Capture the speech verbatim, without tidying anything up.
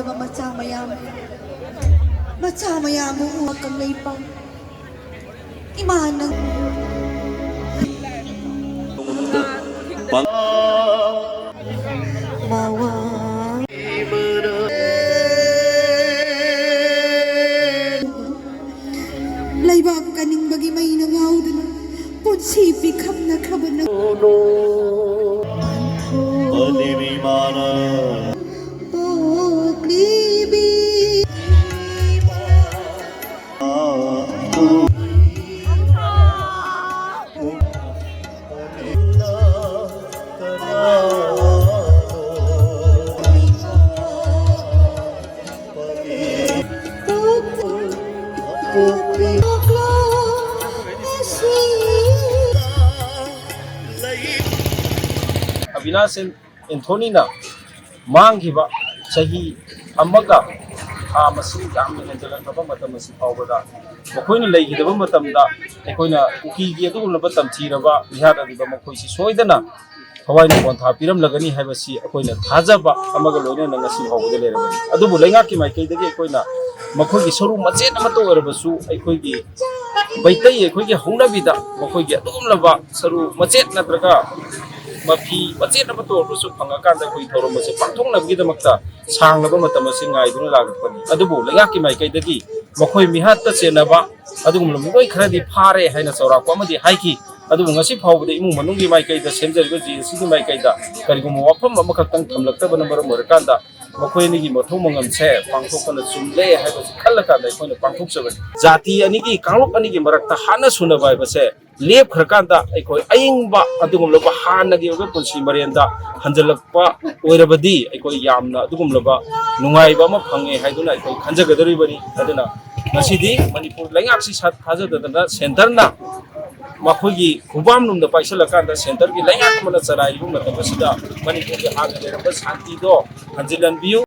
ꯃꯆꯥ ꯃꯌꯥꯝ, ꯃꯆꯥ ꯃꯌꯥꯝꯕꯨ ꯎ ꯀꯪꯂꯩꯄꯥꯛ ꯏꯃꯥꯅ ꯃꯋꯥ ꯂꯩꯕꯥꯛ ꯀꯟꯅꯤꯡꯕꯒꯤ ꯃꯩꯅ ꯉꯥꯎꯗꯨꯅ ꯄꯨꯟꯁꯤ ꯄꯤꯈꯝꯅꯈ꯭ꯔꯕ ꯅꯪ ꯄꯣꯛꯂꯤꯕꯤ꯫ ꯑꯕꯤꯅꯥꯁ ꯑꯦꯟ-, ꯑꯦꯟꯊꯣꯅꯤꯅ ꯃꯥꯡꯈꯤꯕ ꯆꯍꯤ ꯑꯃꯒ ꯊꯥ ꯃꯁꯤꯡ ꯌꯥꯝꯅ ꯍꯦꯟꯖꯜꯂꯛꯂꯕ ꯃꯇꯝ ꯑꯁꯤ ꯐꯥꯎꯕꯗ ꯃꯈꯣꯏꯅ ꯂꯩꯈꯤꯗꯕ ꯃꯇꯝꯗ ꯑꯩꯈꯣꯏꯅ ꯀꯨꯀꯤꯒꯤ ꯑꯗꯨꯒꯨꯝꯂꯕ ꯇꯝꯊꯤꯔꯕ ꯃꯤꯍꯥꯠ ꯑꯗꯨꯗ ꯃꯈꯣꯏꯁꯤ ꯁꯣꯏꯗꯅ ꯊꯋꯥꯏꯅ ꯄꯣꯟꯊꯥ ꯄꯤꯔꯝꯂꯒꯅꯤ ꯍꯥꯏꯕꯁꯤ ꯑꯩꯈꯣꯏꯅ ꯊꯥꯖꯕ ꯑꯃꯒ ꯂꯣꯏꯅꯅ ꯉꯁꯤ ꯐꯥꯎꯕꯗ ꯂꯩꯔꯕꯅꯤ꯫ ꯑꯗꯨꯕꯨ ꯂꯩꯉꯥꯛꯀꯤ ꯃꯥꯏꯀꯩꯗꯒꯤ ꯑꯩꯈꯣꯏꯅ ꯃꯈꯣꯏꯒꯤ ꯁꯔꯨꯛ ꯃꯆꯦꯠ ꯑꯃꯠꯇ ꯑꯣꯏꯔꯕꯁꯨ ꯑꯩꯈꯣꯏꯒꯤ ꯃꯩꯇꯩ ꯑꯩꯈꯣꯏꯒꯤ ꯍꯧꯅꯕꯤꯗ ꯃꯈꯣꯏꯒꯤ ꯑꯗꯨꯒꯨꯝꯂꯕ ꯁꯔꯨꯛ ꯃꯆꯦꯠ ꯅꯠꯇ꯭ꯔꯒ ꯃꯐꯤ ꯃꯆꯦꯠ ꯑꯃꯠꯇ ꯑꯣꯏꯔꯕꯁꯨ ꯐꯪꯉꯀꯥꯟꯗ ꯑꯩꯈꯣꯏꯒꯤ ꯊꯧꯔꯝ ꯑꯁꯦ ꯄꯥꯡꯊꯣꯛꯅꯕꯒꯤꯗꯃꯛꯇ ꯁꯥꯡꯂꯕ ꯃꯇꯝ ꯑꯁꯤ ꯉꯥꯏꯗꯨꯅ ꯂꯥꯛꯂꯛꯄꯅꯤ꯫ ꯑꯗꯨꯕꯨ ꯂꯩꯉꯥꯛꯀꯤ ꯃꯥꯏꯀꯩꯗꯒꯤ ꯃꯈꯣꯏ ꯃꯤꯍꯥꯠꯇ ꯆꯦꯟꯅꯕ ꯑꯗꯨꯒꯨꯝꯂꯕ ꯃꯤꯑꯣꯏ ꯈꯔꯗꯤ ꯐꯥꯔꯦ ꯍꯥꯏꯅ ꯆꯥꯎꯔꯥꯛꯄ ꯑꯃꯗꯤ ꯍꯥꯏꯈꯤ꯫ ꯑꯗꯨꯕꯨ ꯉꯁꯤ ꯐꯥꯎꯕꯗ ꯏꯃꯨꯡ ꯃꯅꯨꯡꯒꯤ ꯃꯥꯏꯀꯩꯗ ꯁꯦꯝꯖꯔꯤꯕ ꯖꯦ ꯑꯦ ꯁꯤꯒꯤ ꯃꯥꯏꯀꯩꯗ ꯀꯔꯤꯒꯨꯝꯕ ꯋꯥꯐꯝ ꯑꯃꯈꯛꯇꯪ ꯊꯝꯂꯛꯇꯕꯅ ꯃꯔꯝ ꯑꯣꯏꯔꯀꯥꯟꯗ ꯃꯈꯣꯏ ꯑꯅꯤꯒꯤ ꯃꯊꯧ ꯃꯉꯝꯁꯦ ꯄꯥꯡꯊꯣꯛꯄꯅ ꯆꯨꯝꯂꯦ ꯍꯥꯏꯕꯁꯤ ꯈꯜꯂꯀꯥꯟꯗ ꯑꯩꯈꯣꯏꯅ ꯄꯥꯡꯊꯣꯛꯆꯕꯅꯤ꯫ ꯖꯥꯇꯤ ꯑꯅꯤꯒꯤ, ꯀꯥꯡꯂꯨꯞ ꯑꯅꯤꯒꯤ ꯃꯔꯛꯇ ꯍꯥꯠꯅ ꯁꯨꯅꯕ ꯍꯥꯏꯕꯁꯦ ꯂꯦꯞꯈ꯭ꯔꯀꯥꯟꯗ ꯑꯩꯈꯣꯏ ꯑꯏꯪꯕ ꯑꯗꯨꯒꯨꯝꯂꯕ ꯍꯥꯟꯅꯒꯤ ꯑꯣꯏꯕ ꯄꯨꯟꯁꯤ ꯃꯔꯦꯟꯗ ꯍꯟꯖꯤꯜꯂꯛꯄ ꯑꯣꯏꯔꯕꯗꯤ ꯑꯩꯈꯣꯏ ꯌꯥꯝꯅ ꯑꯗꯨꯒꯨꯝꯂꯕ ꯅꯨꯡꯉꯥꯏꯕ ꯑꯃ ꯐꯪꯉꯦ ꯍꯥꯏꯗꯨꯅ ꯑꯩꯈꯣꯏ ꯈꯟꯖꯒꯗꯧꯔꯤꯕꯅꯤ꯫ ꯑꯗꯨꯅ ꯉꯁꯤꯗꯤ ꯃꯅꯤꯄꯨꯔ ꯂꯩꯉꯥꯛꯁꯤ ꯁꯥ-, ꯊꯥꯖꯗꯗꯅ ꯁꯦꯟꯇꯔꯅ ꯃꯈꯣꯏꯒꯤ ꯈꯣꯡꯕꯥꯜ ꯂꯣꯝꯗ ꯄꯥꯏꯁꯤꯜꯂꯀꯥꯟꯗ ꯁꯦꯟꯇꯔꯒꯤ ꯂꯩꯉꯥꯛ ꯑꯃꯅ ꯆꯂꯥꯏꯔꯤꯕ ꯃꯇꯝ ꯑꯁꯤꯗ ꯃꯅꯤꯄꯨꯔꯒꯤ ꯍꯥꯟꯅ ꯂꯩꯔꯝꯕ ꯁꯥꯟꯇꯤꯗꯣ ꯍꯟꯖꯤꯜꯍꯟꯕꯤꯌꯨ꯫